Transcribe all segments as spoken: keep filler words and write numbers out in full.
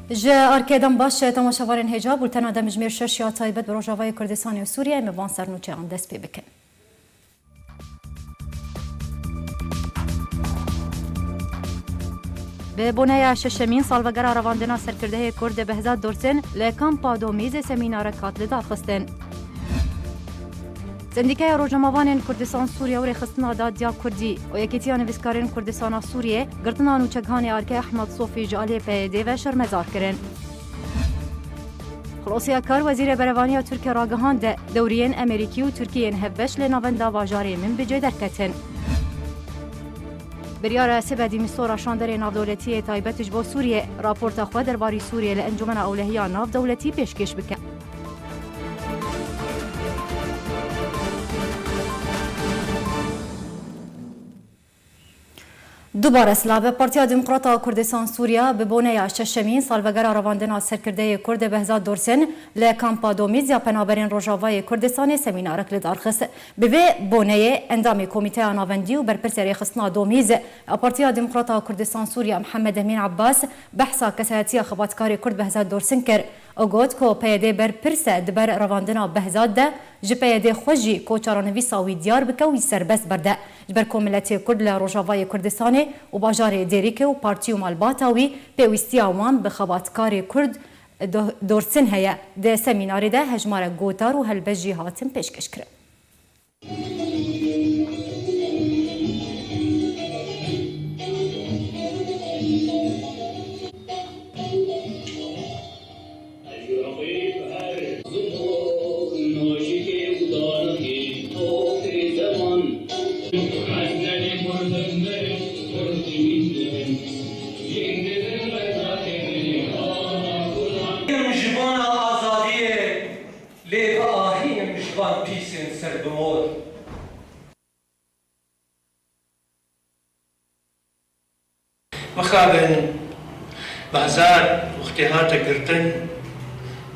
Ji arkê dem baş, temaşevanên hêja, bultena demjimêr şeş ya taybet bi Rojavayê Kurdistanê û Sûriyeyê, em ê van sernûçeyan dest pê bikin. Bi boneya şeşemîn salvegera revandina serkirdeyê Kurd Behzad Dorsin li kampa Domîzê semînarek hat lidarxistin. Sendîkeya Rojnamevanên Kurdistan Sûriye û Rêxistina Dadiya Kurdî û Yekîtiya Nivîskarên Kurdistana Sûriyê girtina nûçegihanê Arkê Ehmed Sofî ji aliyê P Y D ve şermezar kirin. Xulasiya Kar, Wezîrê Berevaniya Tirkiye ragihand, dewriyên Amerîkî û Tirkî yên hevbeş li navenda bajarê Minbicê derketin. Biryara Sibedî Mistora şanderê navdewletî yê taybet ji bo Sûriyê, raporta xwe derbarî Sûriyê li Encûmena Ewlehiya Navdewletî pêşkêş bike. Dubare silav e. Partiya Demokrata Kurdistan Sûriya bi boneya şeşemîn salvegera revandina serkirdeyê Kurd Behzad Dorsin li kampa Domîz ya penaberên Rojavayê Kurdistanê semînarek li dar xist. Bi vê boneyê endamê Komîteya Navendî û berpirsê rêxistina Domîz a Partiya Demokrata Kurdistan Sûriya Mihemed Emîn Abbas behsa kesayetiya xebatkarê Kurd Behzad Dorsin kir. Û got ku P Y D berpirs e di ber revandina Behzad de, ji P Y D xwe jî ku çarenivîsa wî diyar bike û wî serbest berde. Ji ber ku miletê Kurd li Rojavayê Kurdistanê û bajarê Dêrikê û partî û malbata wî pêwîstiya wan bi xebatkarê Kurd Do-, Dorsin heye. Di semînarê de hejmarek gotar û helbest jî hatin pêşkêşkirin. Em ji bona azadiyê lê biahînim ji van pîsên serbimor. Mixabin, Behzad wextê hate girtin,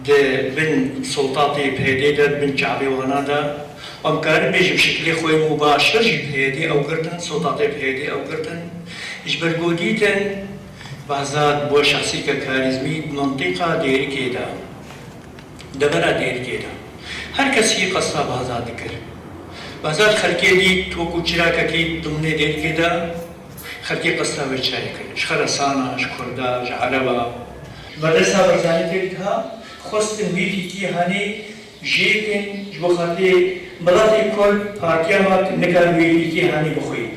di bin soltatê P Y D de, di bin çavê wana de, em karin bêjin şiklê xwe yê mubaşir jî P Y D ew girtin, soltatê P Y D ew girtin. Ji ber ku dîtin, Behzad bû şexsîke karîzmî di mintîqa Dêrikê de. Devera Dêrikê de her kes jî qesta Behzad dikir. Behzad xelkê dît wekû çirakekî dimnê Dêrikê de, xelkê qesta wê çayê kir. Ji Xerasana, ji Kurda, ji Ereba. Ji berdesta Barzanî têk diha, xwestin wî tîkî hanê jêkin ji bo xatirê miletê Kurd, partiya me nikare wî tîkî hanê bixwî.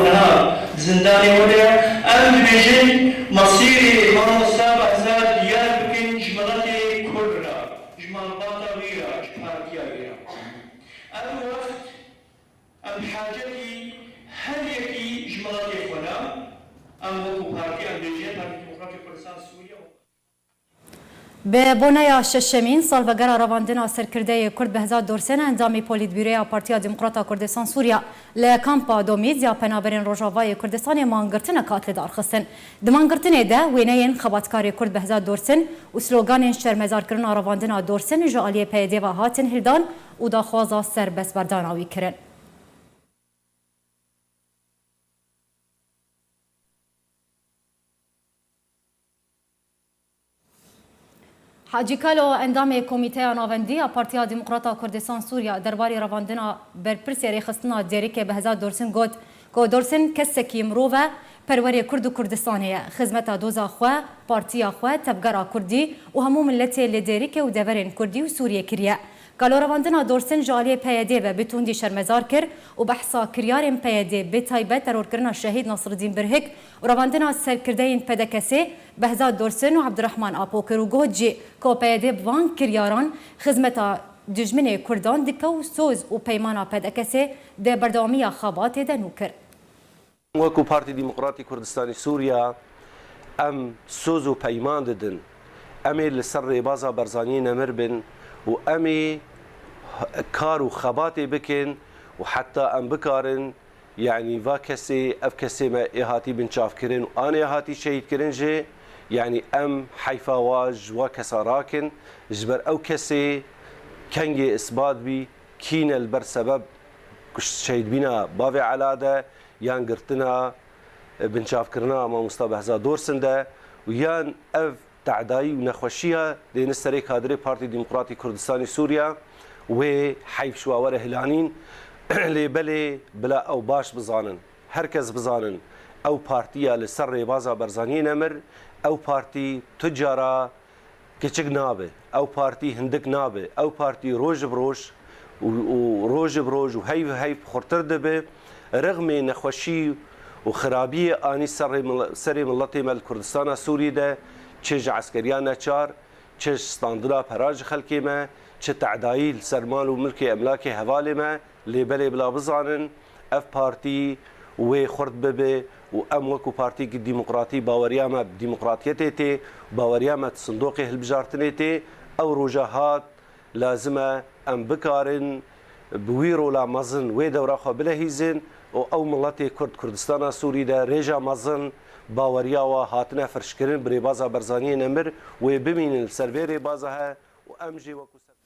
Niha di zindanê we de em dibêjin, mesîrê mamosta Behzad diyar bikin ji miletê Kurd re, ji malbata wî re, ji partiya wî re. Ev wext em bi hacetî her yekî ji miletê xwe ne. Em wekû partî, em dibêjin Partî Demokratîk Kurdistan Sûriye. Bi boneya şeşemîn salvegera revandina serkirdeyê Kurd Behzad Dorsen, endamê Polîtbûroya Partiya Demokrata Kurdistan Sûriya, li kampa Domîz ya penaberên Rojavayê Kurdistanê mangirtinek hat lidarxistin. Di mangirtinê de wêneyên xebatkarê Kurd Behzad Dorsen û sloganên şermezarkirina revandina Dorsen ji aliyê P Y D ve hatin hildan û daxwaza serbestberdana wî kirin. Hacî Kalo, endamê Komîteya Navendî ya Partiya Demokrata Kurdistan Sûriya, derbarê revandina berpirsê rêxistina Dêrikê Behzad Dorsin got ku Dorsin kesekî mirov e, perwerê Kurd û Kurdistanê ye, xizmeta doza xwe, partiya xwe, tevgera Kurdî û hemû miletê li Dêrikê û deverên Kurdî û Sûriyê kiriye. Kalo revandina Dorsin ji aliyê P Y D ve bi tundî şermezar kir û behsa kiryarên P Y D, bi taybet terorkirina Şehîd Nasreddîn Birhik û revandina serkirdeyên P D K S'ê Behzad Dorsin û Abdurrahman Apo kir û got jî ku P Y D bi van kiryaran xizmeta dijminê Kurdan dike û soz û peymana P D K S'ê di berdewamiya xebatê de nû kir. Wekî Partî Demokratî Kurdistanê Sûriya, em soz û peyman didin. Em ê li ser rêbaza Barzaniyê nemir bin û em ê kar û xebatê bikin û heta em bikarin, yanî va kesê, ev kesê me ê hatî binçavkirin û anê hatî şehîdkirin jî, yanî em heyfa wa ji wa kesa rakin, ji ber ew kesê kengê isbat bî, kî ne li ber sebeb şehîdbîna bavê Ela de, yan girtina, e, binçavkirina mamosta Behzad Dorsin de û yan ev te'dayî û nexweşiya dêne serê kadirê Partî Demokratî Kurdistanê Sûriya, wê heyf ji wa were hilanîn. Lê belê bila ew baş bizanin, her kes bizanin, ew partiya li ser rêbaza Barzaniyê nemir, ew partî tu cara kiçik nabe, ew partî hindik nabe, ew partî roj bi roj û, û roj bi roj û heyv bi heyv xurtir dibe. Rixmê nexweşî û xirabiyê anî serê mil-, serê miletê me li Kurdistana Sûrî de, çi ji eskeriya neçar, çi ji standina pera ji xelkê me, çi te'dayî li ser mal û milkê emlakê hevalê me, lê belê bila bizanin, ev partî wê xurt bibe û em wekû partîyekî demokratî baweriya me bi demokratiyetê tê, baweriya me di sindoqê hilbijartinê tê. Ew roja hat, lazim e em bikarin bi wî rola mezin wê dewra xwe bilehîzin û ew miletê Kurd Kurdistana Sûrî de rêja mezin baweriya wa hatine firçkirin bi rêbaza Barzaniyê nemir wê bimînin li ser vê rêbaza he û em jî wekû ser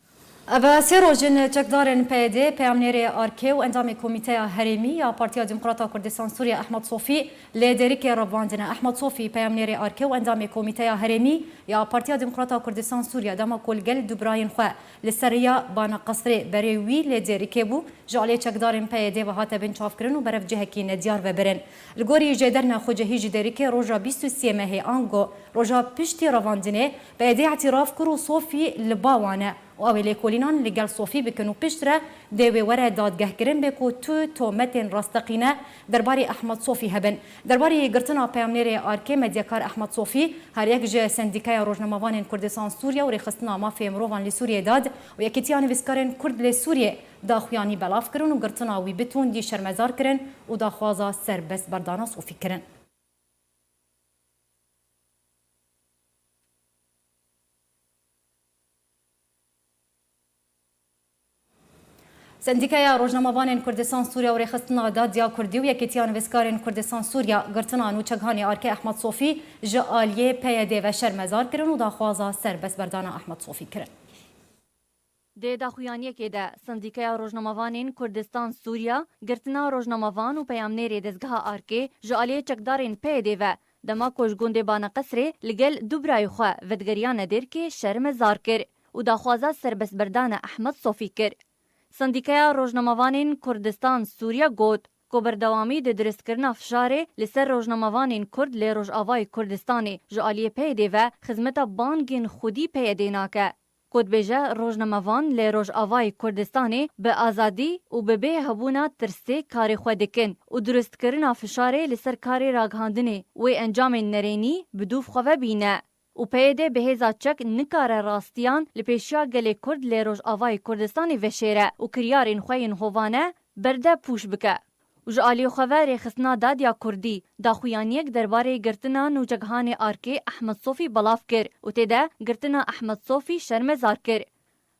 Ev sê roj in çekdarên P Y D, peyamnêrê arkê û endamê Komîteya Herêmî ya Partiya Demokrata Kurdistan Sûriye Ehmed Sofî li Dêrikê revandine. Ehmed Sofî, peyamnêrê arkê û endamê Komîteya Herêmî ya Partiya Demokrata Kurdistan Sûriye, dema ku li gel du birayên xwe li ser riya Bana Qesrê berê wî li Dêrikê bû, ji aliyê çekdarên P Y D ve hate binçavkirin û berev cihekî nediyar ve birin. Li gorî jêderine xwecihî ji Dêrikê roja bîst û sê mehê ango roja piştî revandinê P Y D îtiraf kir û Sofî li ba wan e û ew ê lêkolînan li gel Sofî bikin û piştre dê wê were dadgehkirin bê ku tu tometên rasteqîne derbarê Ehmed Sofî hebin. Derbarê girtina peyamnêrê arkê medyakar Ehmed Sofî, her yek ji Sendîkaya Rojnamevanên Kurdistan Sûriye û Rêxistina Mafê Mirovan li Sûriyê, dad û Yekîtiya Nivîskarên Kurd li Sûriyê daxuyanî belav kirin û girtina wî bi tundî şermezar kirin û daxwaza serbestberdana Sofî kirin. Sendîkaya Rojnamevanên Kurdistan Sûriye û Rêxistina Dadiya Kurdî û Yekîtiya Nivîskarên Kurdistan Sûriye girtina nûçeghanê arkê Ehmed Sofî ji aliyê P Y D ve şermezar kirin û daxwaza serbestberdana Ehmed Sofî kirin. Di daxuyaniyekê de Sendîkaya Rojnamevanên Kurdistan Sûriya girtina rojnamevan û peyamnêrê dezgeha arkê ji aliyê çekdarên P Y D ve, dema ku ji gundê Bana Qesrê li gel du birayê xwe vedigeriyane Dêrkê, şermezar kir û daxwaza serbestberdana Ehmed Sofî kir. Sendîkaya Rojnamevanên Kurdistan Sûriya got ku berdewamî di dirustkirina fişarê li ser rojnamevanên Kurd li Rojavayê Kurdistanê ji aliyê P Y D ve xizmeta bangên xwedî P Y D nake. Ku dibêje, rojnamevan li Rojavayê Kurdistanê bi azadî û bi bê hebûna tirsê karê xwe dikin û durustkirina fişarê li ser karê ragihandinê wê encamên nerênî bi dûv xwe ve bîne û P Y D bi hêza çek nikare rastiyan li pêşiya gelê Kurd li Rojavayê Kurdistanê veşêre û kiryarên xwe yên hovane berde pûç bike. Û ji aliyê xwe ve Rêxistina Dadiya Kurdî daxuyaniyek derbarê girtina nûçeghanê arkê Ehmed Sofî belav kir û tê de girtina Ehmed Sofî şermezar kir.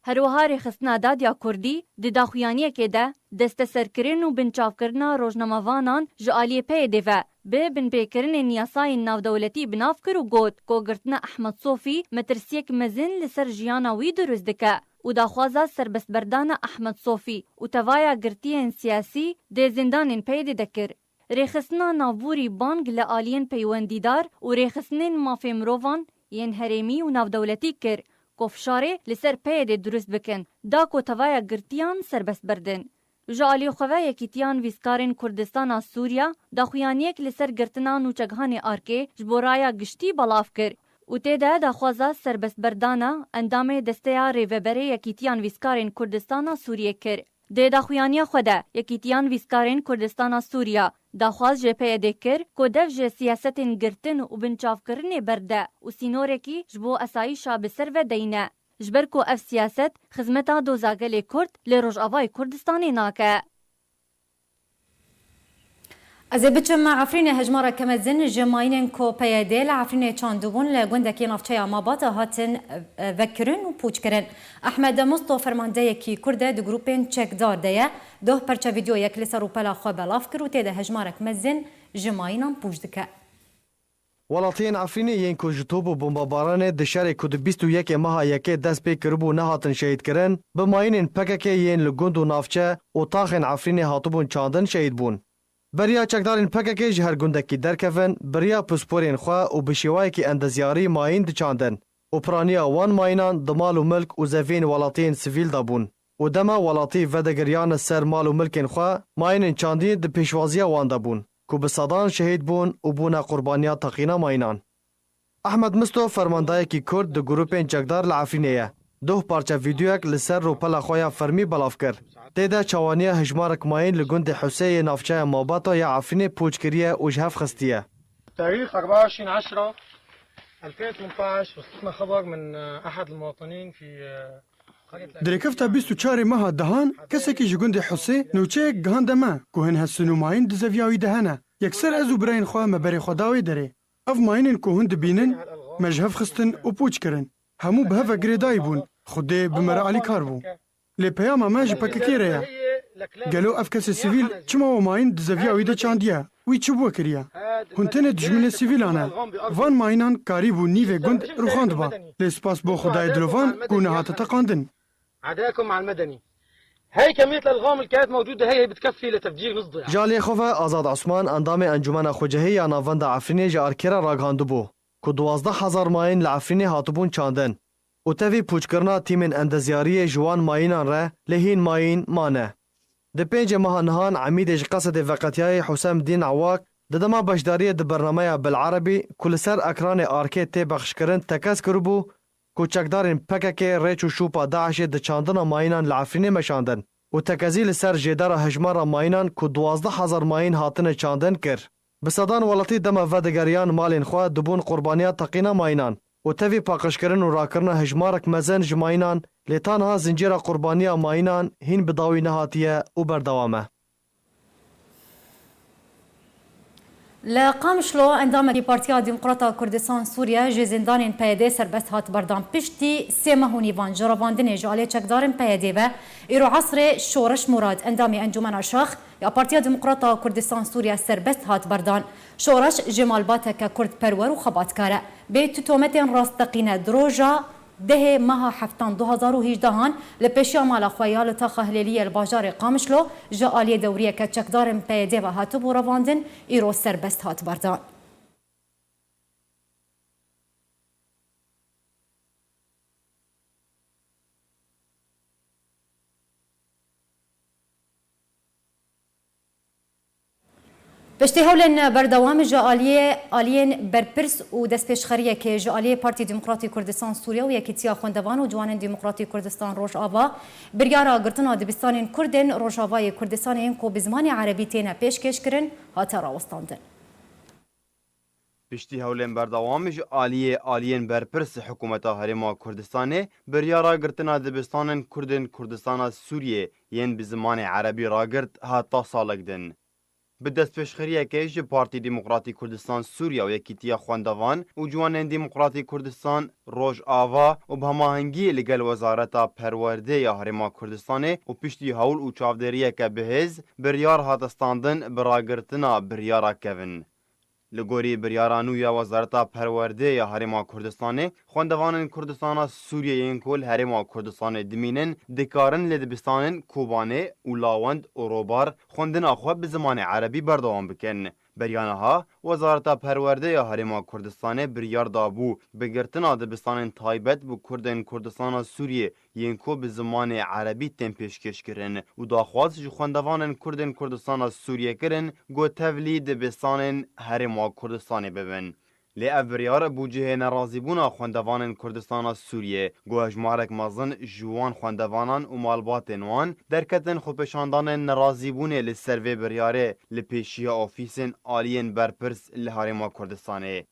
Her wiha Rêxistina Dadiya Kurdî di daxuyaniyekê de desteserkirin û binçavkirina rojnamevanan ji aliyê P Y D ve bi binpêkirinên yasayên navdewletî bi nav kir û got ku girtina Ehmed Sofî metirsiyek mezin li ser jiyana wî dirust dike û daxwaza serbestberdana Ehmed Sofî û tevaya girtiyên siyasî di zindanên P Y D de kir. Rêxistina navbûrî bang li aliyên peywendîdar û rêxistinên mafê mirovan yên herêmî û navdewletî kir ku fişarê li ser P Y D dirust bikin, da ku tevaya girtiyan serbest berdin. Ji alî xwe ve Yekîtiya Nivîskarên Kurdistana Sûriya daxuyaniyek li ser girtina nûçeghanê arkê ji bo raya giştî belav kir û tê de daxwaza serbestberdana endamê Desteya Rêveberê Yekîtiya Nivîskarên Kurdistana Sûriyê kir. Di daxuyaniya xwe de Yekîtiya Nivîskarên Kurdistana Sûriya daxwaz ji P Y D kir ku dev ji siyasetên girtin û binçavkirinê berde û sînorekî ji bo esayîşa bi ser ve deyne. Ji ber ku ev siyaset xizmeta doza gelê Kurd li Rojavayê Kurdistanê nake. Ez ê biçim Efrînê, hejmareke mezin ji mayînên ku P Y D li Efrînê çandibûn li gundekî navçeya Mabatê hatin, e, vekirin û pûç kirin. Ehmed Musto, fermandeyekî Kurd e, di grûpên çekdar de ye. Doh perçe vîdeoyek li ser rûpela xwe belav kir û tê de hejmarek mezin ji mayînan pûç dike. Welatiyên Efrînê yên ku ji top û bombebaranê di şerê ku di bîst û yekê meha yekê dest pê kiribû nehatin şehîdkirin, bi mayînên P K K yên li gund û navçe û taxên Efrînê hatibûn çandin şehîd bûn. Beriya çekdarên P K K ji her gundekî derkevin, bi riya pisporên xwe û bi şêwayekî endezyarî mayîn diçandin û piraniya wan mayînan di mal û milk û zeviyên welatiyên sivîl de bûn û dema welatî vedigiriyane ser mal û milkên xwe, mayînên çandî di pêşwaziya wan de bûn ku bi sedan şehîd bûn û bûne qurbaniya teqîna mayînan. Ehmed Misto fermandayekî Kurd di grûpên çekdar li Efrînê ye. Doh parçe vîdeoyek li ser rûpela xwe ya fermî belav kir. Tê de çawaniya hejmarek mayîn li gundê Husê yê navçeya Mabata ya Efrînê pûç kiriye û ji hev xistiye. تاريخ أربعة وعشرين عشرة ألفين وثمنتعش وصلتنا خبر من أحد المواطنين في قرية Dirêkefta bîst û çarê meha dehan kesekî ji gundê Husê nûçeyek gihande me ku hin hesin û mayîn di zeviya wî de hene. Yekser ez û birayên xwe me berê xwe da wê derê. Ev mayînên ku hûn dibînin, me ji hev xistin û pûç kirin. Hemû bi hev ve girêdayî bûn. Xwedê bi me re alîkar bû. Lê peyama me ji P K K re ye. Gelo ev kesê sivîl çima we mayîn di zeviya wî de çandiye? Wî çi bi we kiriye? Hûn tenê dijminê sivîlan e. Van mayînan karîbû nîvê gund rûxandiba. Lê spas bo Xwedayê dilovan ku nehate teqandin. عداكم مع المدني. هاي كمية الألغام اللي كانت موجودة، هي، هي بتكفي لتفجير نص ضيعة. Ji aliyê xwe ve Azad Osman, endamê Encûmena Xwecihî ya Navenda Efrînê ji Arkê re ragihandibû ku duwazdeh hezar mayîn li Efrînê hatibûn çandin û tevî pûçkirina tîmên endezyariyê ji wan mayînan re lê hîn mayîn mane. Di pêncê meha nihan Emîdê ji Qesedê veqetiyayî Husem Dîn Ewak di dema beşdariyê di bernameya Bil Erebî ku li ser ekranê Arkê tê pexşkirin tekez kiribû ku çekdarên P K K rêç û şûpa DAIŞê di çandina mayînan li Efrînê meşandin û tekezî li ser jêdara hejmara mayînan ku duwazdeh hezar mayîn hatine çandin kir. Bi sedan welatî dema vedigeriyan malên xwe dibûn qurbaniya teqîna mayînan û tevî paqijkirin û rakirina hejmarek mezin ji mayînan, lê ta niha zincîra qurbaniya mayînan hîn bi dawî nehatiye û berdewam e. Li Qamişlo endamekî Partiya Demokrata Kurdistan Sûriye ji zîndanên P Y D serbest hat berdan. Piştî sê meh û nîvan ji revandinê ji alê çekdarên P Y D ve, îro esrê Şoreş Murad, endamê Encûmena Şax ya Partiya Demokrata Kurdistan Sûriye serbest hat berdan. Şoreş ji malbateke Kurd perwer û xebatkar e. Bê tu tometên rasteqîne di roja dehê meha heftan du hezar û hejdehan li pêşiya mala xwe ya li Taxa Hilêliyê li bajarê Qamişlo ji aliyê dewriyeke çekdarên P Y D ve hatibû revandin, îro serbest hat berdan. Piştî hewlên berdewam ji aliyê aliyên berpirs û destpêşxeriyekê ji aliyê Partî Demokratî Kurdistan Sûriye û Yekîtiya Xwendevan û Ciwanên Demokratî Kurdistan Rojava, biryara girtina dibistanên Kurdên Rojavayê Kurdistanê yên ku bi zimanê erebî têne pêşkêşkirin, hate rawestandin. Piştî hewlên berdewam ji aliyê aliyên berpirs hikûmeta Herêma Kurdistanê, biryara girtina dibistanên Kurdên Kurdistana Sûriyê yên bi zimanê erebî ragirt, hat tasalik din. Bi destpêşxeriyekê ji Partî Demokratî Kurdistan Sûriye û Yekîtiya Xwendevan û Ciwanên Demokratî Kurdistan Rojava û bi hemahengî li gel Wezareta Perwerdê ya Herêma Kurdistanê û piştî hewl û çavdêriyeke bihêz, biryar hate standin bi ragirtina biryara kevin. Li gorî biryara nû ya Wezareta Perwerdê ya Herêma Kurdistanê, xwendevanên Kurdistana Sûriyê yên ku li Herêma Kurdistanê dimînin, dikarin li dibistanên Kobanê û Lawend û Robar xwendina xwe bi zimanê erebî berdewam bikin. Beriya niha, Wezareta Perwerdê ya Herêma Kurdistanê biryar dabû bi girtina dibistanên taybet bi Kurdên Kurdistana Sûriyê yên ku bi zimanê erebî tên pêşkêşkirin û daxwaz ji xwendevanên Kurdên Kurdistana Sûriyê kirin ku tevlî dibistanên Herêma Kurdistanê bibin. Lê ev biryar bû cihê nerazîbûna xwendevanên Kurdistana Sûriyê, ku hejmarek mezin ji wan xwendevanan û malbatên wan derketin xwepêşandanên nerazîbûnê li ser vê biryarê li pêşiya ofîsên aliyên berpirs li Herêma Kurdistanê.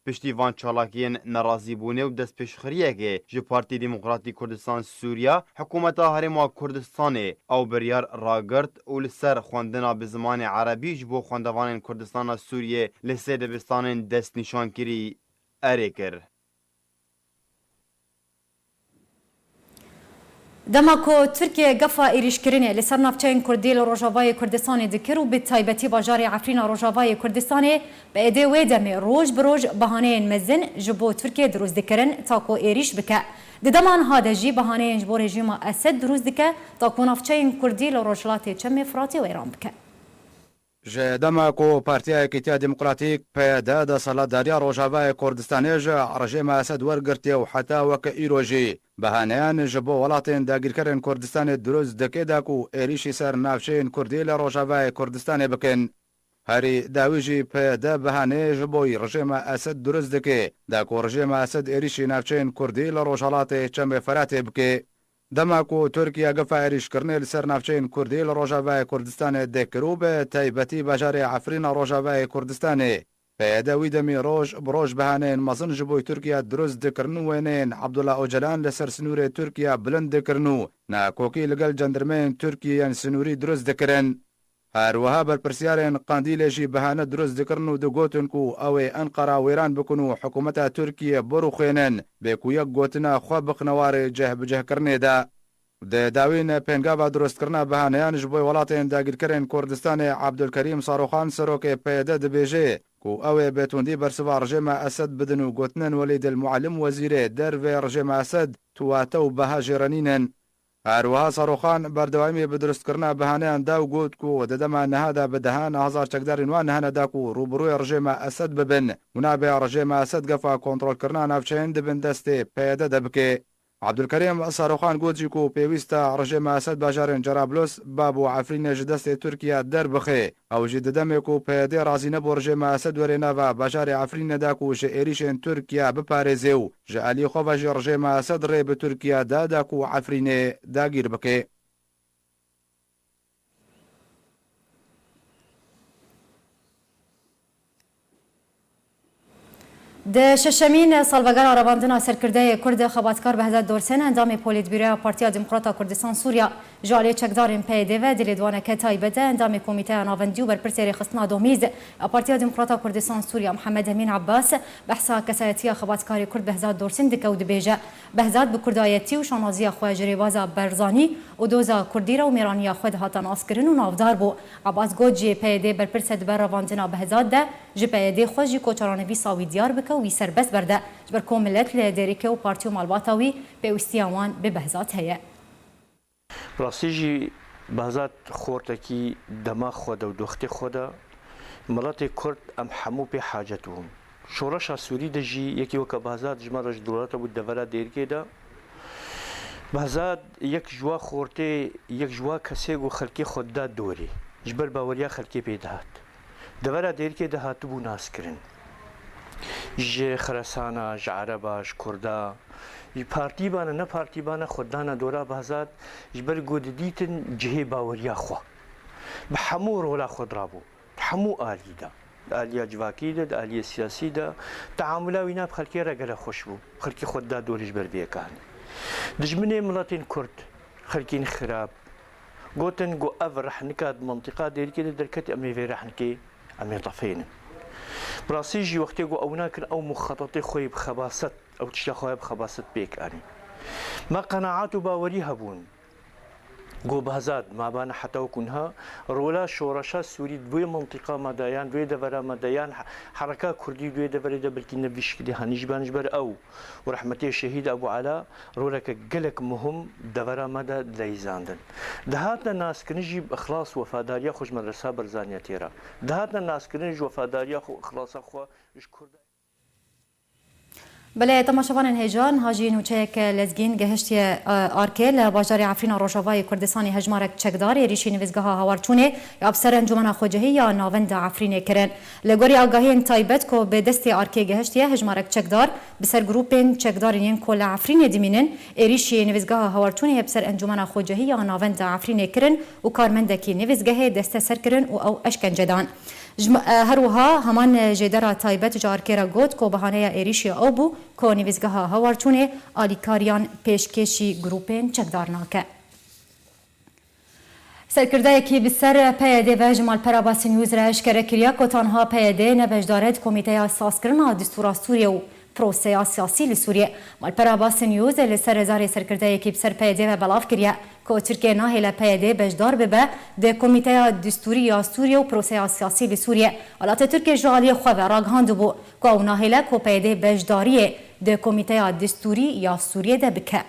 Piştî van çalakiyên nerazîbûnê û destpêşxeriyekê ji Partî Demokratî Kurdistan Sûriya, hikûmeta Herêma Kurdistanê ew biryar ragirt û li ser xwendina bi zimanê erebî ji bo xwendevanên Kurdistana Sûriyê li sê dibistanên destnîşankirî erê kir. Dema ku Tirkiye gefa êrîşkirinê li ser navçeyên Kurdî li Rojavayê Kurdistanê dikir û bi taybetî bajarê Efrîna Rojavayê Kurdistanê, P Y D wê demê roj bi roj bahaneyên mezin ji bo Tirkiye dirûst dikirin ta ku êrîş bike. Di dema niha de jî bahaneyên ji bo rejîma Esed dirûst dike ta ku navçeyên Kurdî li Rojhilatê Çemê Firatê weyran bike. Ji dema ku Partiya Yekîtiya Demokratîk, P Y D, desthilatdariya Rojavayê Kurdistanê ji rejêma Esed wergirtiye û heta weke îro jî behaneyan ji bo welatên dagîrkerên Kurdistanê dirust dike da ku êrîşî ser navçeyên Kurdî li Rojavayê Kurdistanê bikin. Herî dawî jî P Y D behaneyê ji bo rejêma Esed dirust dike, da ku rejêma Esed êrîşî navçeyên Kurdî li Rojhelatê Çemê Feratê bike. Dema ku Tirkiye gefa êrîşkirinê li ser navçeyên Kurdî li Rojavayê Kurdistanê dikir û bi taybetî bajarê Efrîna Rojavayê Kurdistanê, P Y D wî demî roj bi roj behaneyên mezin ji bo Tirkiye dirust dikirin û wêneyên Abdullah Ocalan li ser sinûrê Tirkiye bilind dikirin û nakokî li gel cendirmeyên Tirkiye yên sinûrî dirust dikirin. Her wiha berpirsiyarên Qandîlê jî behane dirust dikirin û digotin ku ew ê Enqera wêran bikin û hikûmeta Tirkiyê birûxênin, bê ku yek gotina xwe bixine warê cihbicihkirinê de. Di dawîn pêngava dirustkirina behaneyan ji bo welatên dagîrkerên Kurdistanê, Abdulkerîm Saroxan, serokê P Y D, dibêje ku ew ê bêtundî bersiva rejêma Esed bidin û gotinên Welîd el Muallim, wezîrê dervê rejêma Esed, tuwate û beha jêrenîn in. Her wiha Saroxan berdewamî bi dirustkirina behaneyan da û got ku di dema niha de bi dehan hezar çekdarên wan hene da ku rûbirûyê rejêma Esed bibin û nabe rejêma Esed gefa kontrolkirina navçeyên di bin destê P Y D de bike. Abdulkerîm Saroxan got jî ku pêwîst e rejêma Esed bajarên Cerablus, Bab û Efrînê ji destê Tirkiye derbixe. Ew jî di demê ku P Y D razî nebû rejêma Esed were nava bajarê Efrînê de ku ji êrîşên Tirkiye biparêze û ji alî xwe ve jî rejêma Esed rê bi Tirkiye da, da ku Efrînê dagîr bike. Di şeşemîn salvegera revandina serkirdeyê Kurd xebatkar Behzat Dorsen, endamê Polîtbîroya Partiya Demokrata Kurdistan Sûriya, ji aliyê çekdarên P Y D ve di lêdwaneke taybet de endamê Komîteya Navendî û Berpirsê Rêxistina Domîz ya Partiya Demokrata Kurdistan Sûriya Mihemed Emîn Ebbas behsa kesayetiya xebatkarê Kurd Behzat Dorsen dike û dibêje, Behzat bi kurdayetî û şanaziya xwe ji rêbaza Barzanî û doza Kurdî re û mêraniya xwe dihate naskirin û navdar bû. Ebbas got, ji P Y D berpirs e di ber revandina Behzat de, ji P Y D xwest jî koçeranivîsa wî diyar bike û wî serbest berde, ji ber ku milet li Dêrikê û partî û malbata wî pêwîstiya wan bi Behzat heye. Rastî jî Behzat xortekî dema xwe de û doxtê xwe de, miletê Kurd, em hemû pê hacet bûn. Şoreşa Sûrî de jî yekî weke Behzat ji me re ji dewleta bû devera Dêrikê de. Behzat yek ji wa xortê, yek ji wa kesê ku xelkê xwe da dorê. Ji ber baweriya xelkê pê dihat. Devera Dêrikê de hatibû naskirin. Ji Xeresana, ji Ereba, ji Kurda, ji partî bane, ne partî bane, xwe dana dora Behzat, ji ber ku didîtin cihê baweriya xwe. Bi hemû rola xwe dirabû. Di hemû alî de. Di aliya civakî de, di aliyê siyasî de. Teamula wî nav xelkê re gelek xweş bû. Xelkê xwe da dorê ji ber vê yeka hanê. Dijminê miletên Kurd, xelkên xirab, gotin ku ev rehnika di mintîqa Dêrikê de derket, em ê vê rehnikê, em ê tefênin. Bi rastî jî wextê ku ew nakin, ew muxetetê xwe yê bi xebaset, ew tişta xwe yê bi xebaset pêk anîn. Me qenaat û bawerî hebûn. Ku Behzat, ma bana heta wekû niha, rola şoreşa Sûrî di vê mintîqa me de, yan vê devera me de, yan he-, hereka Kurdî di wê deverê de belkî ne vî şikilî hanî jî ban ji ber ew û rehmetê şehîd Ebû Ela roleke gelek muhim devera me de dileyîzandin. Dihatine naskirin jî bi ixlas wefadariya xwe ji Medresa Barzaniyetê re. Dihatine naskirin ji wefadariya xwe û ixlasa xwe ji Kurda. Belê, temaşevanên hêja, niha jî nûçeyek lezgîn gehiştiye, e, Arkê li bajarê Efrîna Rojavayê Kurdistanê hejmarek çekdar êrîşî nivîzgeha Hawarçûnê ya bi ser Encûmena Xwecihî ya Navenda Efrînê kirin. Li gorî agahiyên taybet ku bi destê Arkê gehiştiye, hejmarek çekdar bi ser grûpên çekdarên yên ku li Efrînê dimînin, êrîşî nivîzgeha Hawarçûnê ya bi ser Encûmena Xwecihî ya Navenda Efrînê kirin û karmendekî nivîzgehê desteser kirin û ew eşkence dan. Ji me-, e, her wiha heman, e, jêdera taybet ji Arkê re got ku bahaneya êrîşê ew bû ku nivîzgeha Hawarçûnê alîkariyan pêşkêşî grûpên çekdar nake. Serkirdeyekî bi ser P Y D ve ji Malpera Basî News re eşkere kiriye ku tanha P Y D ne beşdar e di Komîteya Sazkirina Distûra Sûriyê û proseya siyasî li Sûriyê. Malpera Basî News li ser zarê serkirdeyekî bi ser P Y D ve belav kiriye ku Tirkiye nahêle P Y D beşdar bibe di Komîteya Distûrî ya Sûriyê û proseya siyasî li Sûriyê. Welatê Tirkiye ji aliyê xwe ve ragihandibû ku ew nahêle ku P Y D beşdariyê di Komîteya Distûrî ya Sûriyê de bike.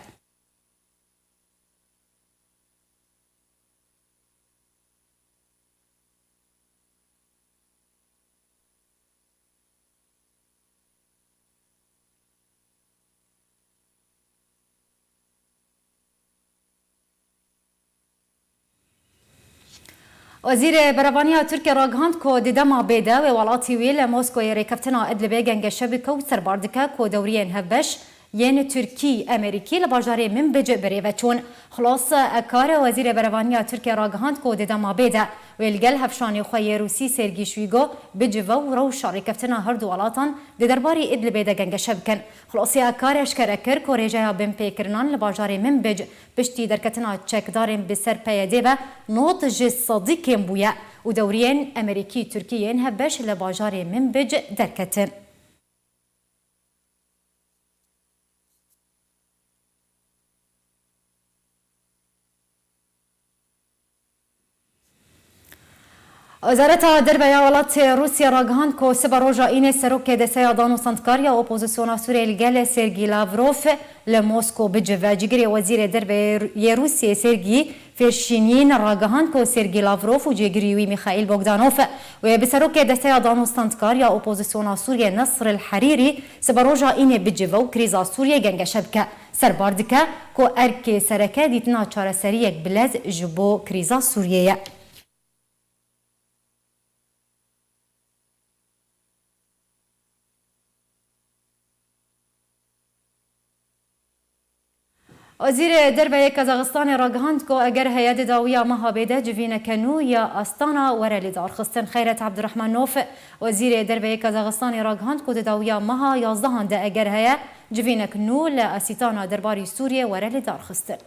Wezîrê Berevaniya Tirkiyê ragihand ku di dema bê de wê welatî wî li Moskoyê rêkeftina Idlibê gengeşe bike û serbar dike ku dewriyên hevbeş yên Tirkî, Amerîkî li bajarê Minbic bi rê ve çûn. Xulase Ekar, Wezîrê Berevaniya Tirkiyê ragihand ku di dema bê de wê li gel hevşanê xwe yê Rûsî Sergî Şwîgo bicive û rewşa rêkeftina her du welatan di derbarê Idlibê de gengeşe bikin. Xulase Ekar eşkere kir ku rêjeya binpêkirinan li bajarê Minbic piştî derketina çekdarên bi ser P Y D'ê ve nod ji sedî kêm bûye û dewriyên Amerîkî-Tirkî yên hevbeş li bajarê Minbic derketin. Wezareta Derve ya welatê Rûsya ragihand ku sibe roja Înê serokê desteya dan û sandkar ya opozisyona Sûriyê li gel Sergî Lavrov li Mosko bicive. Cîgirê Wezîrê Derve yê Rûsyê Sergî Fêrşînîn ragihand ku Sergî Lavrov û cêgirî wî Mîxaîl Bogdanov wê bi serokê desteya dan û sandkar ya opozisyona Sûriyê Nesr el Herîrî sibe roja Înê bicive û krîza Sûriyê gengeşe bike. Serbar dike ku erkê sereke dîtina çareseriyek bilez ji bo krîza Sûriyê ye. Wezîrê Derve yê Kazaxistanê ragihand ku eger heye di dawiya meha bê de civîneke nû ya Astana were lidarxistin. Xeyret Abdurrahmanov, Wezîrê Derve yê Kazaxistanê ragihand ku di dawiya meha yazdehan de eger heye civînek nû li Asîtana derbarî Sûriyê were lidarxistin.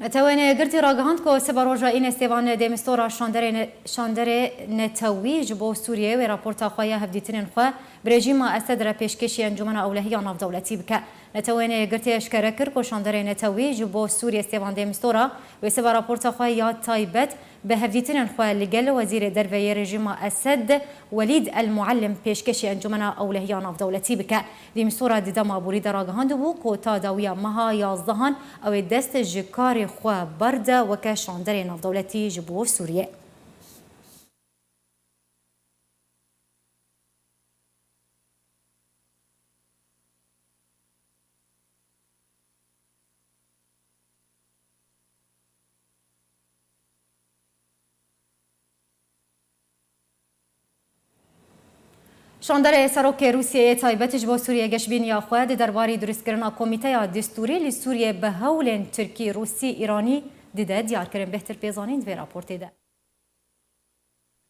Netewên Yekgirtî ragihand ku sibe roja Înê Stêvan Demistora şanderê ne-, şanderê netewî ji bo Sûriyê wê raporta xwe ya hevdîtinên xwe bi rejîma Esed re pêşkêşî Encûmena Ewlehî ya Navdewletî bike. Netewên Yekgirtî eşkere kir ku şanderê netewî ji bo Sûriyê Stêvan Demistora wê sibe raporta xwe ya taybet bi hevdîtinên xwe li gel Wezîrê Derve yê rejîma Esed Welîd El Muallim pêşkêşî Encûmena Ewlehiya Navdewletî bike. Dîmsûra di dema borî de ragihandibû ku ta dawiya meha yazdehan ew ê dest ji karê xwe berde weke şanderê navdewletî ji bo Sûriyê. Şanderê Serokê Rûsiyeyê taybet ji bo Sûriye geşbîniya xwe di derbarî durustkirina komîteya destûrî li Sûriye bi hewlên Tirkî, Rûsî, Îranî dide diyar kirin. Bêhtir pê zanîn di vê raportê de.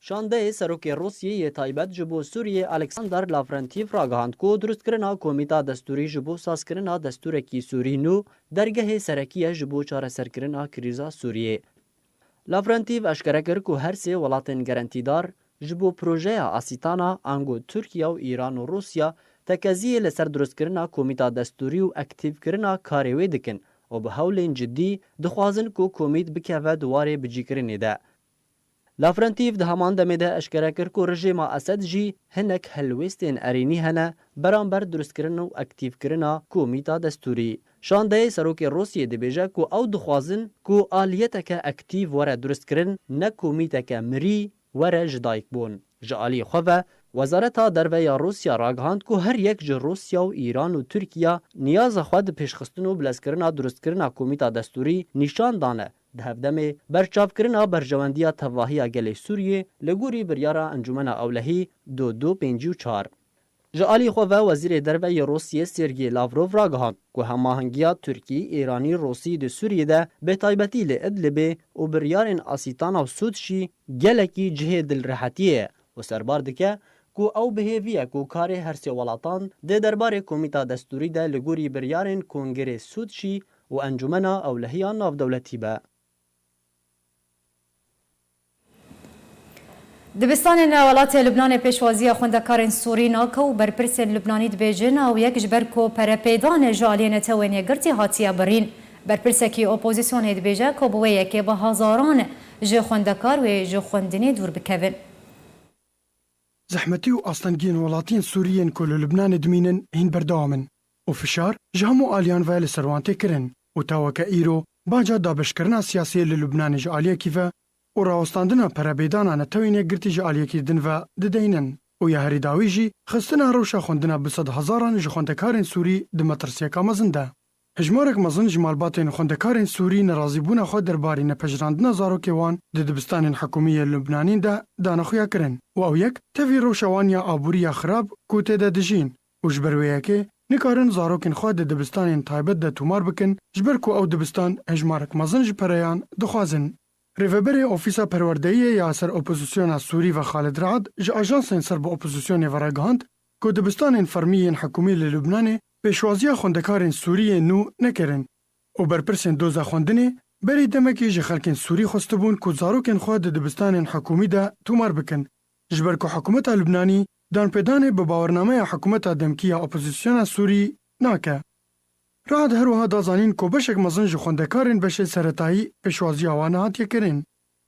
Şandeyê Serokê Rûsyê yê taybet ji bo Sûriyê Alexander Lavrentîv ragihand ku durustkirina Komîta Destûrî ji bo sazkirina destûrekî Sûrî nû dergehê serekî ye ji bo çareserkirina krîza Sûriyê. Lavrentîv eşkere kir ku her sê welatên gerentîdar ji bo projeya Asîtana ango Tirkiye û Îran û Rûsya tekeziyê li ser durustkirina Komîta Destûrî û aktîvkirina karê wê dikin û bi hewlên cidî dixwazin ku komît bikeve di warê bicîkirinê de. Lavrentîv di heman demê de eşkere kir ku rejîma Esed jî hinek helwêstên erênî hene beramber durustkirin û aktîvkirina komîta destûrî. Şandeyê Serokê Rûsiyê dibêje ku ew dixwazin ku aliyeteke aktîv were durustkirin, ne komîteke mirî were ji dayikbûn. Ji aliyê xwe ve, Wezareta Derve ya Rûsya ragihand ku her yek ji Rûsya û Îran û Tirkiya niyaza xwe di pêşxistin û bilezkirina durustkirina komîta destûrî nîşan dane. Di hevdemê berçavkirina berjewendiya tevahiya gelê Sûriyê li gorî biryara Encûmena Ewlehî du du pêncî û çar. Ji alî xwe ve Wezîrê Derve yê Rûsiyê Sergey Lavrov ragihand ku hemahengiya Tirkî, Îranî, Rûsî di Sûriyê de bi taybetî li Idlibê û biryarên Asîtana û Sûdşî gelekî cihê dilrehetiyê ye û serbar dike ku ew bi hêvî ye ku karê her sê welatan di derbarê Komîta Destûrî de li gorî biryarên Kongerê Sûdşî û Encûmena Ewlehiya Navdewletî be. Dibistanên welatê Lubnanê pêşwaziya xwendekarên Sûrî nake û berpirsên Lubnanî dibêjin ew yek ji ber ku perepêdan ji aliyê Netewên Yekgirtî hatiye birîn. Berpirsekî opozîsyonê dibêje ku bi wê yekê bi hezaran ji xwendekar wê ji xwendinê dûr bikevin. Zehmetî û astengiyên welatiyên Sûrî yên ku li Lubnanê dimînin hîn berdewam in û fişar ji hemû aliyan ve li ser wan tê kirin û ta weke îro baca dabeşkirina siyasiyê li Lubnanê ji aliyekî ve û rawestandina perebêdana Netewên Yekgirtî ji aliyekî din ve dideynin. û ya herî dawî jî xistina rewşa xwendina bi sedhezaran ji xwendekarên Sûrî di metirsiyeka mezin de. Hejmarek mezin ji malbatên xwendekarên Sûrî nerazîbûna xwe derbarî nepejirandina zarokê wan di dibistanên hikûmî yê Lubnanî de dane xuyakirin û ew yek tevî rewşa wan ya aborî ya xirab ku tê de dijîn û ji ber wê yekê nikarin zarokên xwe di dibistanên taybet de tomar bikin, ji ber ku ew dibistan hejmarek mezin ji pereyan dixwazin. Rêveberê Ofîsa Perwerdeyiyê ya ser Opozisyona Sûrî ve Xalid Raad ji ajansên ser bi opozisyonê ve ragihand ku dibistanên fermî yên hikûmî li Lubnanê pêşwaziya xwendekarên Sûrî yê nû nekirin û berpirsên doza xwendinê berî demekî ji xelkên Sûrî xwestibûn ku zarokên xwe di dibistanên hikûmî de tomar bikin, ji ber ku hikûmeta Lubnanî danpêdanê bi bawernameya hikûmeta demkî ya opozisyona Sûrî nake. Raad her wiha da zanîn ku beşek mezin ji xwendekarên beşê seretayî pêşwaziya wan hatiye kirin.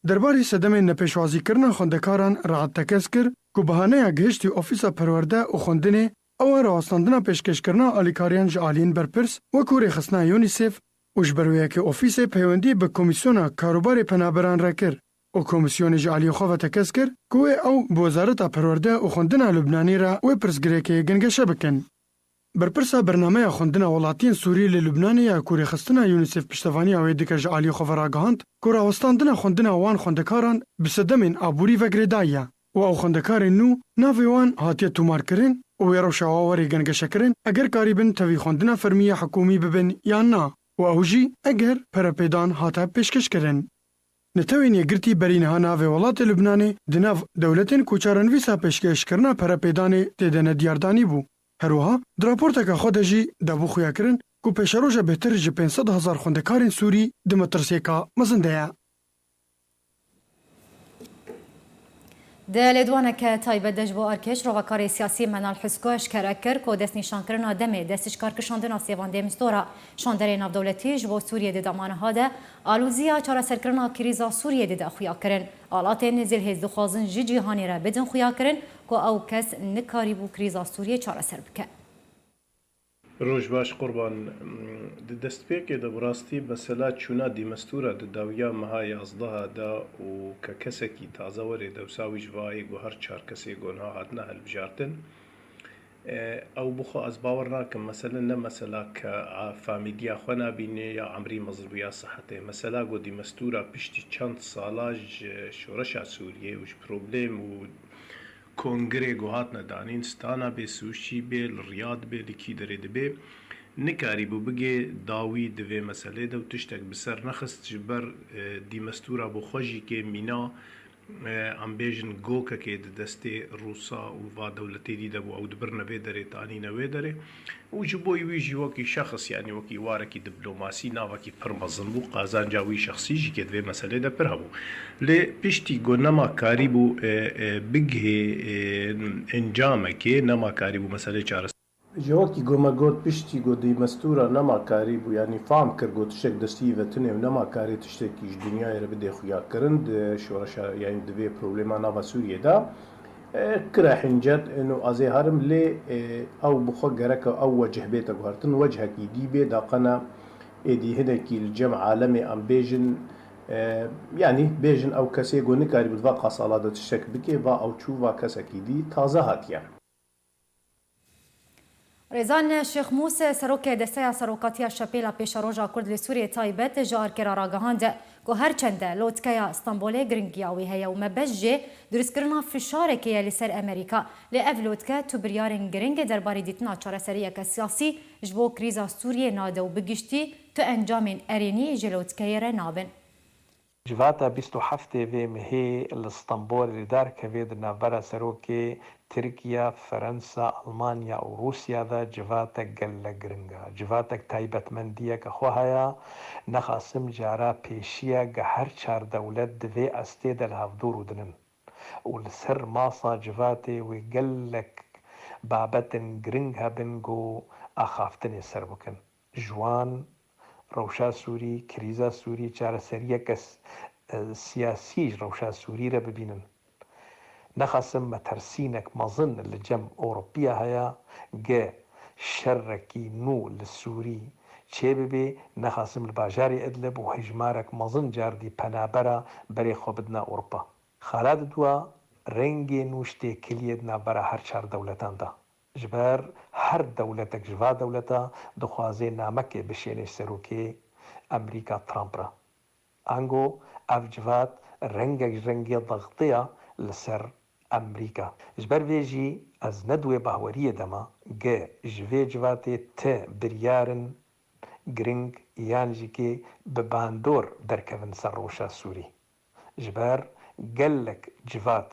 Derbarê sedemên nepêşwazîkirina xwendekaran Raad tekez kir ku bahaneya gihiştî Ofîsa Perwerde û Xwendinê ew e rawestandina pêşkêşkirina alîkariyan ji aliyên berpirs wekû rêxistina UNICEF û ji ber wê yekê ofîsê peywendî bi Komîsyona Karûbarê Penaberan re kir û komîsyonê ji aliyê xwe ve tekez kir ku wê ew bi Wezareta Perwerde û Xwendina Lubnanê re wê pirsgirêkê gengeşe bikin. Berpirsa Bernameya Xwendina Welatiyên Sûrî li Lubnanê ya ku rêxistina UNICEF piştevaniya wê dike ji aliyê xwe ve ragihand ku rawestandina xwendina wan xwendekaran bi sedemên aborî ve girêdayî ye û ew xwendekarên nû navê wan hatiye tomarkirin û wê rewşa wa were gengeşekirin eger karîbin tevî xwendina fermî ya hikûmî bibin yan na û ew jî eger perepêdan hate pêşkêşkirin. Netewên Yekgirtî berî niha navê welatê Lubnanê di nav dewletên ku çarenivîsa pêşkêşkirina perepêdanê tê de nediyardanî bû. Her wiha di raporteke xwe de jî dabû xuyakirin ku pêşeroja bêhtir ji pênc sed hezar xwendekarên Sûrî di metirsiyeka mezin de ye. Di lêdwaneke taybet de ji bo Arkeş, rovakarê siyasî Menal Husko eşkere kir ku destnîşankirina demê dest ji kar kişandina sêvan Dêmistora şanderê navdewletî ji bo Sûriyê di dema niha de alozîya çareserkirina krîza Sûriyê dide xuyakirin. Alatên zilhêz dixwazin ji cîhanê re bidin xuyakirin ku ew kes nikarîbû krîza Sûriyê çareser bike. Roj baş Qurban. Di destpêkê de bi rastî mesela çûna Dîmestûra di dawiya meha yazdeha de û ke kesekî taze werê dewsa wî ji vayê ku her çar kesê ku niha hatine hilbijartin, e, ew bixwe ez bawer nakim, mesele ne mesela ke a famîliya xwe nabînê ya emrî mezin bû ya sihetê. Mesela ku Dîmestûra piştî çend sala ji şoreşa Sûriyê û ji problem û kongirê ku hatine danîn, stana bê, sûşî bê, li Riyad bê, li kî derê dibê, nikarîbû bigê dawî di vê meselê de û tiştek bi ser nexist, ji ber, e, Dîmestûra bo xwe jî kê mîna, e, em bêjin gokekê di destê Rûsa û va dewletê dî de bû, ew dibirine vê derê, tanîne wê derê. Û ji bo wî jî wekî şexs, yanî wekî warekî diplomasî, navekî pir mezin bû, qazanca wî şexsî jî kê di vê meselê de pir hebû. Lê piştî ku nema karîbû, e, e, bigihê, e, encamekê, nema karîbû meselê çareser. Ji wekî ku me got, piştî ku Dîmestûra nema karîbû, yanî fam kir ku tiştek destî ve tune û nema karê tiştekî ji dinyayê re bidê xuyakirin di şoreşa, yanî di vê problema nava Sûriyê de. E, kire hincet, ino azê herim lê, e, ew bi xwe gereke ew wecih bête guhertin, wecihekî dî bê, daqena êdî hinekî li cem alemê em bêjin, e, yanî bêjin ew kesê ku nikarîbû di va qasala de tiştek bikê, va ew çû, va kesekî dî taze hatiye. Rêzan Şêxmûs, serokê Desteya Serokatiya Şepêla Pêşeroja Kurd li Sûriyê taybet ji Arkê re ragihand ku her çend e lotkeya Stenbolê giringiya wî heye û mebest jê durustkirina fişarekê ye li ser Amerîka, lê ev lotke tu biryarên giring derbarê dîtina çareseriyeke siyasî ji bo krîza Sûriyê nade û bi giştî tu encamên erênî ji lotkeyê re nabin. Civata bîst û heftê vê mehê li Stenbolê li dar kevê di navbera serokê Tirkiye, Ferensa, Almanya û Rûsya de civatek gelek giring e. Civatek taybetmendiyeke xwe heye, nexasim cara pêşî ye ku her çar dewlet di vê astê de li hev dûr û din in û li ser masa civatê wê gelek babetên giring hebin ku axaftinê ser bikin. Ji wan rewşa Sûrî, krîza Sûrî, çareseriyeke s-, e, siyasî ji rewşa Sûrî re bibînin. Nexasim metersînek mezin li cem Ewropiya heye, ge şerekî nû li Sûrî çêbibe, nexasim li bajarê Idlib û hejmarek mezin cardî penabera berê xwe bidine Ewropa. Xala didua rengê nû ji têkiliyê di navbera her çar dewletan de. Ji ber her dewletek ji va dewleta dixwaze namekê bişêne serokê Amerîka Trump re. Ango ev civat rengek ji rengê dextiya li ser Amerîka. Ji ber vê jî ez ne di wê bahweriyê de me ge ji vê civatê ti biryarin giring yan jî kê bi bandor derkevin ser rewşa Sûrî. Ji ber gelek civat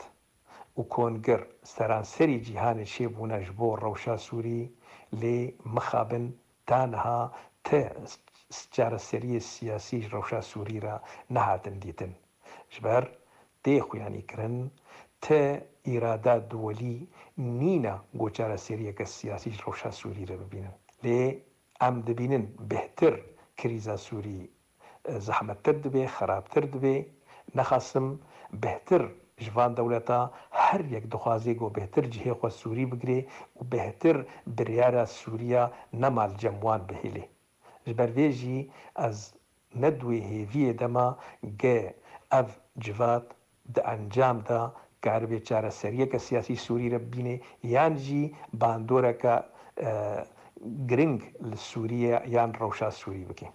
û kongir seranserî cîhanê çêbûne ji bo rewşa Sûrî, lê mixabin ta niha ti çareseriyê siyasî ji rewşa Sûrî re nehatin dîtin. Ji ber tê xuyanîkirin, ti îrada duwelî nîne ku çareseriyeke siyasî ji rewşa Sûrî re bibînin. Lê em dibînin bêhtir krîza Sûrî, e, zehmettir dibe, xerabtir dibe. Nexasim bêhtir ji van dewleta her yek dixwaze ku bêhtir cihê xwe Sûrî bigire û bêhtir biryara Sûriya nema li cem wan bihêle. Ji ber vê jî ez ne di wê hêviyê de me ge ev civat di encam de karibe çareseriyeke siyasî Sûrî re bibîne yan jî bandoreke, e, giring li Sûriye yan rewşa Sûrî bike.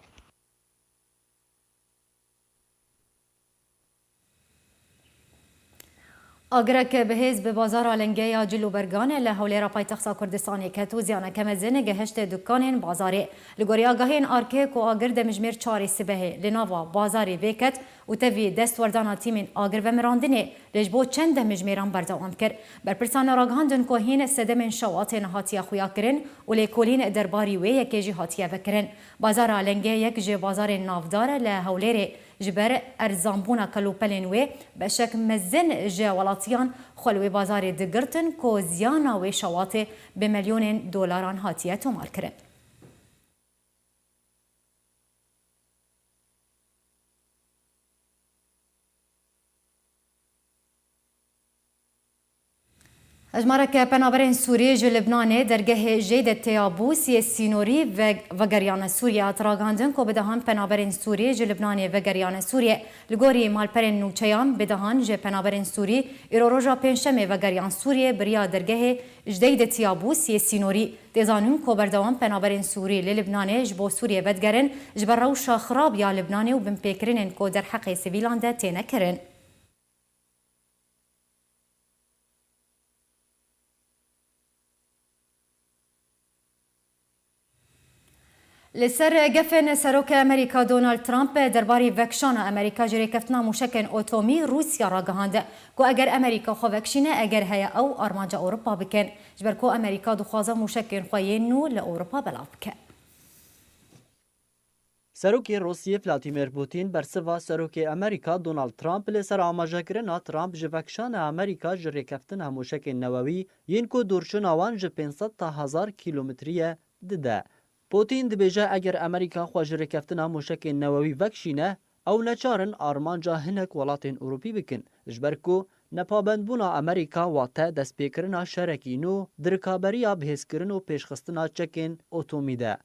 Agirek bihêz bi bazara lingê ya cil û bergan li hewlêra paytexta Kurdistanê ket û ziyaneke mezin gihişt dukanên bazarê. Li gorî agahiyên ARKê ku agir demjimêr çarê sibehê li nava bazarê vêket û tevî destwerdana tîmên agirvemirandinê lê ji bo çend demjimêran berdewam kir. Berpirsan ragihandin ku hîn sedemên şewatê nehatiye xuyakirin û lêkolîn derbarî wê yekê jî hatiye vekirin. Bazara lingê yek ji bazarên navdar li Hewlêrê ji ber erzanbûna kelûpelên wê, beşek mezin ji welatiyan xwe li wê bazarê digirtin ku ziyana wê şewatê bi milyonên dolaran hatiye tomarkirin. Hejmareke penaberên Sûrî ji Libnanê dergehê Jeyde Teyabûs yê sînorî ve-, vegeriyane Sûriyê hat ragihandin ku bi dehan penaberên Sûrî ji Libnanê vegeriyane Sûriyê. Li gorî malperên nûçeyan bi dehan ji penaberên Sûrî îro roja Pêncşemê vegeriyan Sûriyê bi riya dergehê Jeyde Teyabûs yê sînorî. Tê zanîn ku berdewam penaberên Sûrî li Libnanê ji bo Sûriyê vedigerin ji ber rewşa xirab ya Libnanê û binpêkirinên ku derheqê sivîlan de têne kirin. Li ser gefên Serokê Amerîka Donald Trump derbarî vekişana Amerîka ji rêkeftina mûşekên otomî Rûsya ragihand ku eger Amerîka xwe vekişîne, eger heye ew armanca Ewropa bikin, ji ber ku Amerîka dixwaze mûşekên xwe yên nû li Ewropa belav bike. Serokê Rûsiyê Vladimir Putin bersiva Serokê Amerîka Donald Trump li ser amajekirina Trump ji vekişana Amerîka ji rêkeftina mûşekên newewî yên ku dûrçûna wan ji pênc sed ta hezar kîlometrî ye dide. Putin dibêje eger Amerîka xwe ji rêkeftina mûşekên newewî vekişîne, ew neçar in armanca hinek welatên Ewropî bikin, ji ber ku nepabendbûna Amerîka wate destpêkirina şerekî nû di rikaberiya bihêzkirin û pêşxistina çekên otomî de.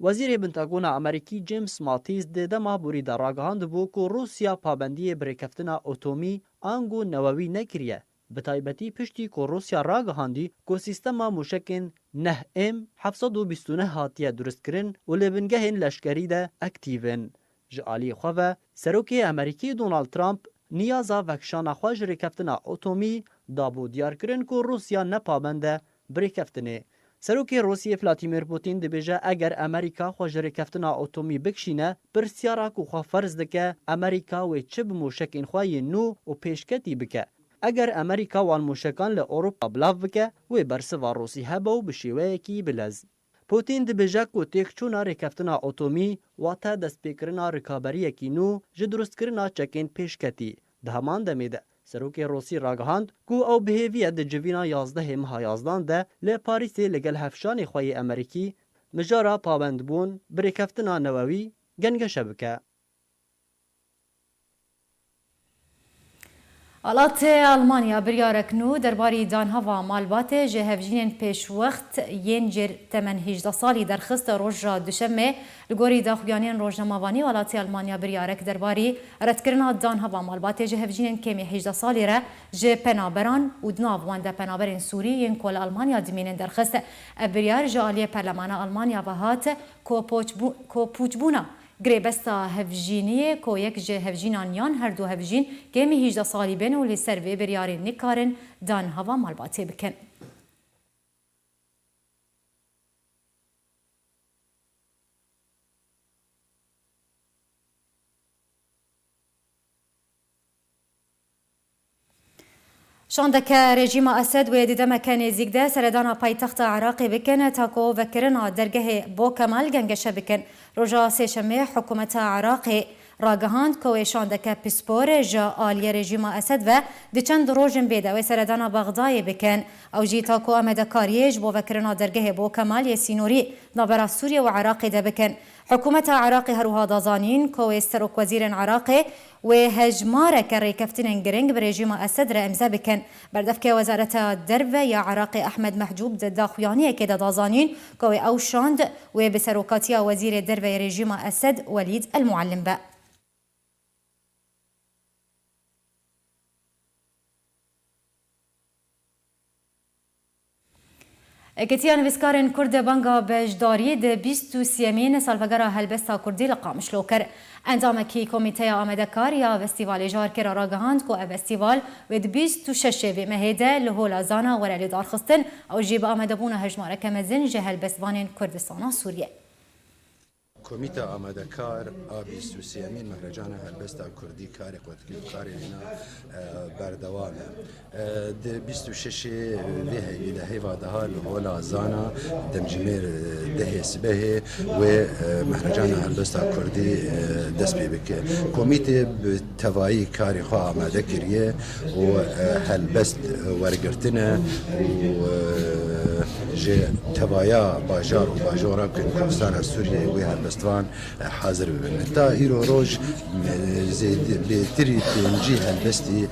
Wezîrê Pentagona Amerîkî James Mattis di dema borî de ragihandibû ku Rûsya pabendiyê bi rêkeftina otomî ango newewî nekiriye, bi taybetî piştî ku Rûsya ragihandî ku sîstema mûşekên neh M heft sed û bîst û neh hatiye durustkirin û li bingehên leşkerî de aktîv in. Ji aliyê xwe ve, Serokê Amerîkî Donald Trump niyaza vekişana xwe ji rêkeftina otomî dabû diyarkirin ku Rûsya ne pabend e bi rêkeftinê. Serokê Rûsiyê Vladimir Putin dibêje, eger Amerîka xwe ji rêkeftina otomî bikişîne, pirsyara ku xwe ferz dike, Amerîka wê çi bi mûşekên xwe yên nû û pêşketî bike? Eger Amerîka wan mûşekan li Ewropa bilav bike, wê bersiva Rûsî hebe û bi şêweyekî bilez. Putin dibêje ku têkçûna rêkeftina otomî wate destpêkirina rikaberiyekî nû ji durustkirina çekên pêşketî. Di heman demê de, Serokê Rûsî ragihand ku ew bi hêvî ye di civîna yazdehê meha yazdan de li Parîsê li gel hevşanê xwe yê Amerîkî mijara pabendbûn bi rêkeftina newewî gengeşe bike. Welatê Almanya biryarek nû derbarî danhava malbatê ji hevjînên pêşwext yên cêr temen hîjdeh salî derxist. Roja Duşemê, li gorî daxuyaniyên rojnamevanî, welatê Almanya biryarek derbarî redkirina danhava malbatê ji hevjînên kêmî hîjdeh salî re ji penaberan û di nav wan de penaberên Sûrî yên ku li Almanya dimînin derxist. Ev biryar ji aliyê Perlemana Almanya ve hat ku poçbû-, ku pûçbûna Girêbesta hevjîniyê ku yek ji hevjînan yan her du hevjîn kêmî hîjdeh salî bên û li ser vê biryarê nikarin danhava malbatê bikin. Şandeke rejîma Esed wê di demeke nêzîk de seredana paytexta Iraqê bikin, ta ku vekirina dergehê Bo Kemal gengeşe bikin. Roja Sêşemê hikûmeta Iraqê ragihand ku wê şandeke pispor ji aliyê rejîma Esed ve di çend rojên bê de wê seredana Bexdayê bikin. Ew jî ta ku amadekariyê ji bo vekirina dergehê Bo Kemal yê sînorî navbera Sûriye û Iraqê de bikin. Hikûmeta Iraqê her wiha da zanîn ku wê serokwezîrên Iraqê wê hejmareke rêkeftinên giring bi rejîma Esed re îmze bikin. Berdevkê Wezareta Derve ya Iraqê Ehmed Mehcûb di daxuyaniyekê de da zanîn ku wê ew şand wê bi serokatiya Wezîrê Derve yê rejîma Esed Welîd El Muallim be. Yekîtiya Nivîskarên Kurd banga beşdariyê di bîst û sêyemîn salvegera helbesta Kurdî li Qamişlo kir. Endamekî Komîteya Amadekar ya Festîvalê ji Arkê re ragihand ku ev festîval wê di bîst û şeş vê mehê de li Hola Zana were lidarxistin, ew jî bi amadebûna hejmareke mezin ji helbestvanên Kurdistana Sûriyê. Komîta amadekar a bîst û sêyemîn Mehrecana Helbesta Kurdî karê xwe dike û karê wîna, e, berdewam e. E, di bîst û şeş vê heyvî de heyva daha li Hola Zana demjimêr, e, dehê sibehê wê, e, Mehrecana Helbesta Kurdî, e, dest pê bike. Komîtê bi tevayî karê xwe amade kiriye û, e, helbest wergirtine û, e, ji tevaya bajar û bajora ku Kurdistana Sûriyeyê wê helbestvan, e, hazir bibin. Ta îro roj, e, zêde-, bêtirî pêncî helbestî,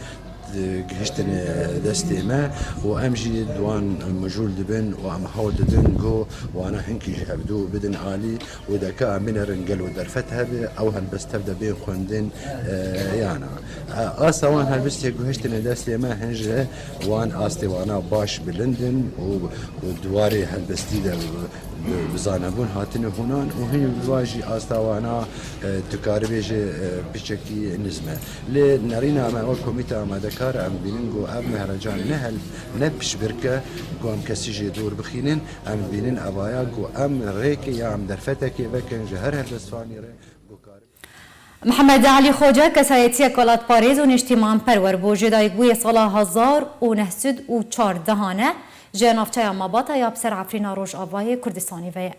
e, gihiştine destê me û em jî di wan mijûl dibin û em hewl didin ku wana hinkî ji hevdû bidin alî. Û deka em binerin gelo derfet hebe, ew helbest tev de bên xwendin, e, yana. E, asta wan helbestê guhiştine destê me hin ji wan astê wana baş bilind in û, û di warê helbestî de bi, bi zanebûn hatine hûnan û hin ji wan jî asta wana, e, tu karibê jî, e, piçekî nizm e. Lê nerîna me wek komîte amadekar em dibînin ku ev mehrecan ne hel-, ne piştbirk e ku em kesî jê dûr bixînin. Em dibînin evaya ku em rêkê ya em derfetekê vekin ji her helbestvanî re ku karibin. Mihemed Elî Xoce kesayetiyek welatparêz û niştîmanperwer bû. Ji dayikbûyê sala hezar û neh sed û çardeh e, ji navçeya Mabata ya bi ser Efrîna Rojavayê Kurdistanê ve ye.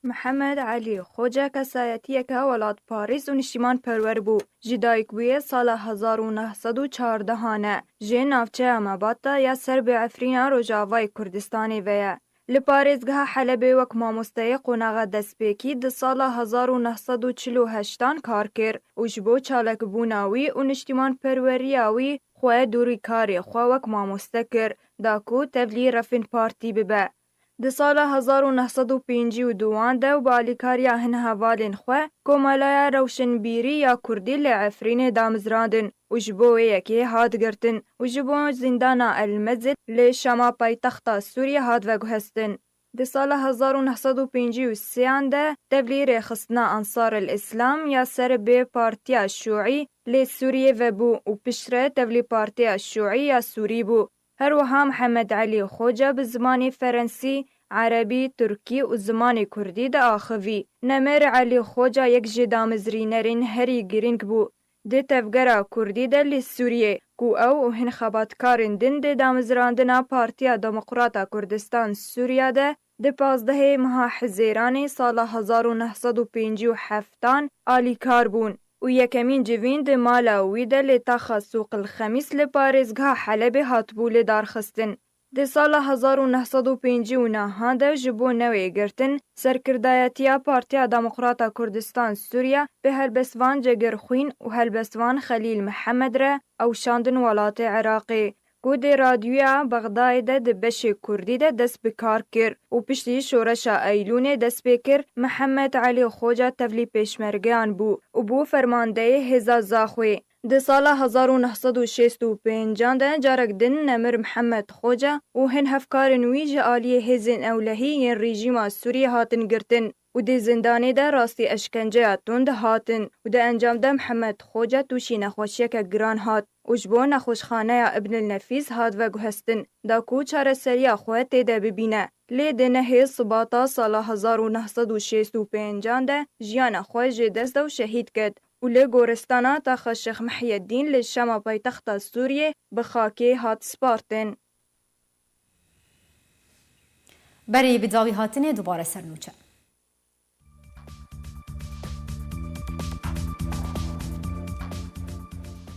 Mihemed Elî Xoce kesayetiyeke welatparêz û niştîmanperwer bû. Ji dayikbûyê sala hezar û neh sed û çardeh e. Ji navçeya Mabata ya ser bi Efrîna Rojavayê Kurdistanê ve ye. Li parêzgeha Helebê wek mamosteyê qonaxa destpêkî di sala hezar û neh sed û çil û heştan kar kir û ji bo çalakbûna wî û niştîmanperweriya wî xwe dûrî karê xwe wek mamoste kir, da ku tevlî refên partî bibe. Di sala hezar û neh sed û pêncî û duan de û bi alîkariya hin hevalên xwe, Komeleya Rewşenbîrî ya Kurdî li Efrînê damizrandin û ji bo wê yekê hat girtin û ji bo zîndana El Mezid li Şama paytexta Sûriyê hat veguhestin. Di sala hezar û neh sed û pêncî û sêyan de tevlî rêxistina Ansar el Îslam ya ser bi Partiya Şûî lê Sûriyê vebû û piştre tevlî Partiya Şûî ya Sûrî bû. Her wiha Mihemed Elî Xoca bi zimanê ferensî, erebî, tirkî û zimanê kurdî diaxivî. Nemir Elî Xoca yek ji damezrînerên herî girîng bû di tevgera kurdî de li Sûriyê, ku ew û hin xebatkarên din di damezrandina Partiya Demokrata Kurdistan Sûriya de di pazdehê meha Hizêranê sala hezar û neh sed û pêncî û heftan alîkar bûn û yekemîn civîn di mala wî de li taxa Sûqil Xemîs li parêzgeha Helebê hatibû lidarxistin. Di sala hezar û neh sed û pêncî û nehan de ji bo newê girtin serkirdayetiya Partiya Demokrata Kurdistan Sûriye bi helbestvan Cegir Xwîn û helbestvan Xelîl Mihemed re ew şandin welatê Iraqê, ku di radyoya Bexdayê de di beşê kurdî de dest bi kar kir û piştî şoreşa Eylûnê dest pê kir, Mihemed Elî Xoca tevlî pêşmergeyan bû û bû fermandeyê hêza Zaxwê. Di sala hezar û neh sed û şêst û pêncan de carek din Nemir Mihemed Xoca û hin hevkarên wî ji aliyê hêzên ewlehî yên rejîma Sûriyê hatin girtin û di zindanê de rastî eşkenceya tund hatin û di encam de Mihemed Xoca tûşî nexweşiyeke giran hat û ji bo nexweşxaneya Ibn el Nefîs hat veguhestin, da ku çareseriya xwe tê de bibîne. Lê di nehê Sibata sala hezar û neh sed û şêst û pêncan de jiyana xwe ji dest da û şehîd ket û li goristana Taxa Şêx Mihyedîn li Şama paytexta Sûriyê bi xakê hat spartin. Berî bi dawî hatinê dubare ser nûçe.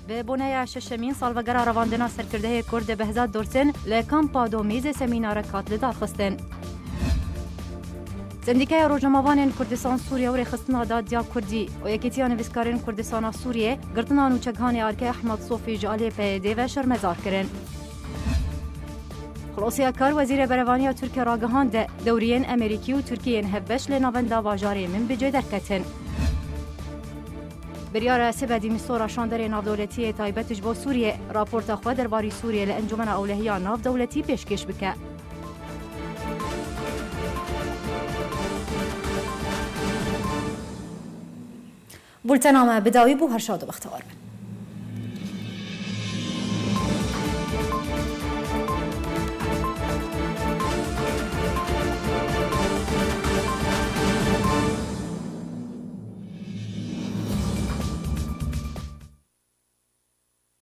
Bi boneya şeşemîn salvegera revandina serkirdeyê Kurd Behzad Dursun li kampa Domîzê semînarek hat lidarxistin. Sendîkeya Rojnamevanên Kurdistan Sûriye û Rêxistina Dadiya Kurdî û Yekîtiya Nivîskarên Kurdistana Sûriye girtina nûçeghanê Arkê Ehmed Sofî ji aliyê P Y D ve şermezar kirin. Xulasiya kar, Wezîrê Berevaniya Tirkiye ragihand, dewriyên Amerîkî û Tirkiyê yên hevbeş li navenda bajarê Minbicê derketin. Biryara sibê Dîmîstora Şanderê Navdewletî yê Taybet ji bo Sûriyê raporta xwe derbarî Sûriyê li Encûmena Ewlehiya Navdewletî pêşkêş bike. Bultena me bi dawî bû, her şad û bextewar bin.